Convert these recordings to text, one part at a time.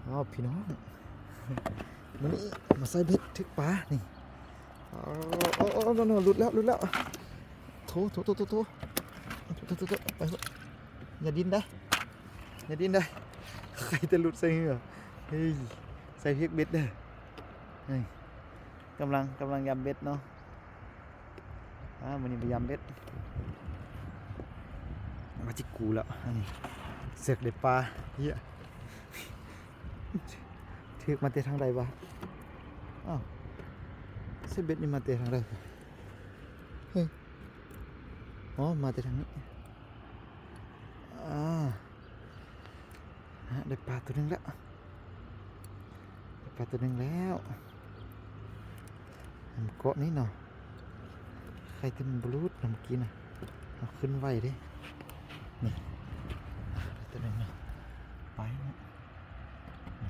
ອ້າວ ພີ່ນ້ອງ ມື້ນີ້ມາໃສ່ເບັດຖືກປານີ້. ໂອ້ ໂອ້ ໂອ້ ໂອ້ ໂອ້ ຫຼຸດແລ້ວ ຫຼຸດແລ້ວ. ໂຖ ໂຖ ໂຖ ໂຖ ໂຖ ໄປເຖາະ. ຢ່າດິນໄດ໋ ຢ່າດິນໄດ໋. ໃຄແຕ່ຫຼຸດໃສ່ເຫື່ອ. ເຮີ້ຍ ໃສ່ພຽກເບັດເດີ. ເຮີ້ຍ ກຳລັງ ກຳລັງຢາມເບັດເນາະ. ອາ ມື້ນີ້ໄປຢາມເບັດ ວ່າຊິກູແລ້ວ. ອັນນີ້ເຊືອກໄດ້ປາ. ເຮີ້ຍ ຖືກມາແຕ່ທາງໃດວະ? ອ້າວ ໃສ່ເບັດນີ້ມາແຕ່ທາງໃດ? ເຮີ້ຍ ອໍ ມາແຕ່ທາງນີ້. ອາ ໄດ້ປາໂຕໜຶ່ງແລ້ວ ໄດ້ປາໂຕໜຶ່ງແລ້ວ. ມັນເກາະນີ້ເນາະ ໃຄແຕ່ມັນບໍ່ຫຼຸດນຳກີ້ນະ. ເອົາຂຶ້ນໄວເດ້. ນີ້ ໄດ້ໂຕໜຶ່ງເນາະ ໄປເນາະ. ນີ້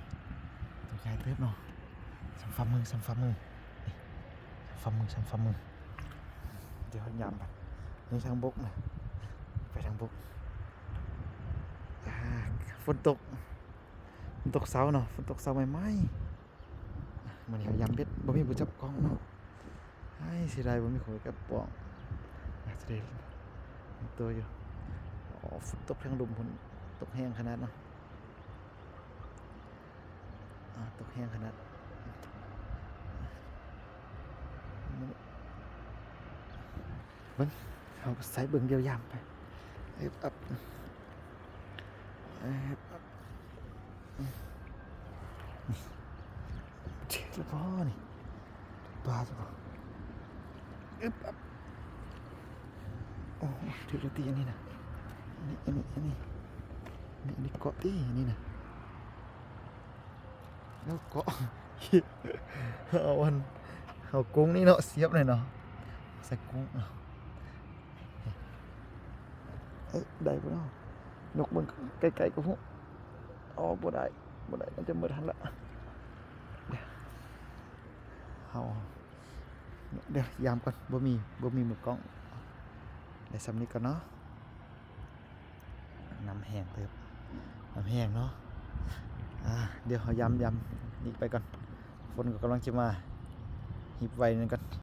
ໂຕໃຫຍ່ເຕີບເນາະ ສ່ຳຝ່າມື ສ່ຳຝ່າມື. ນີ້ ສ່ຳຝ່າມື ສ່ຳຝ່າມື. ດຽວຍາມໄປ ນີ້ທາງບົກນະ ໄປທາງບົກ. ອາ ຝົນຕົກ ຝົນຕົກເຊົ້າເນາະ ຝົນຕົກເຊົ້າໃໝ່ໆ. ມື້ນີ້ເຮົາຢາມເບັດ ບໍ່ມີຜູ້ຈັບກ້ອງເນາະ. ອ້າຍ ເສຍດາຍບໍ່ມີຂອງກັບປ່ອງ ອາດຈະໄດ້ໂຕຢູ່. ໂອ້ ຝົນຕົກທາງລຸ່ມພຸ້ນ ຕົກແຮງຂະໜາດເນາະ. ອາ ຕົກແຮງຂະໜາດ. ເບິ່ງ ເຮົາໃສ່ເບິ່ງ ດຽວຢາມໄປ. ເອີບອັບ ເອີບອັບ. ນີ້ ຖືກແລ້ວບໍ່ນີ້? ປາດ ອຶບອັບ. ໂອ້ ຖືກແລ້ວຕິ ອັນນີ້ນະ. ອັນນີ້ ອັນນີ້ ອັນນີ້ ນີ້ ອັນນີ້ເກາະຕິ ອັນນີ້ນະ. ແລ້ວເກາະ ເອົາອັນ ເອົາກົງນີ້ເນາະ ສຽບໜ້ອຍເນາະ ໃສ່ກົງເນາະ. ເອີ ໄດ້ບໍ່ເນາະ? ຍົກເບິ່ງໃກ້ໆກໍຮູ້. ອໍ ບໍ່ໄດ້ ບໍ່ໄດ້ ໜ້າຈະໝົດຫັ້ນລະ. ເຮົາ ດຽວຢາມກ່ອນ ບໍ່ມີ ບໍ່ມີມືກ້ອງ. ໄດ້ສ່ຳນີ້ກ່ອນເນາະ. ນ້ຳແຫ້ງເຕີບ ນ້ຳແຫ້ງເນາະ. ອາ ດຽວເຮົາຢາມ ຢາມນີ້ໄປກ່ອນ ຝົນກໍກຳລັງຈະມາ. ຮີບໄວໜຶ່ງກ່ອນ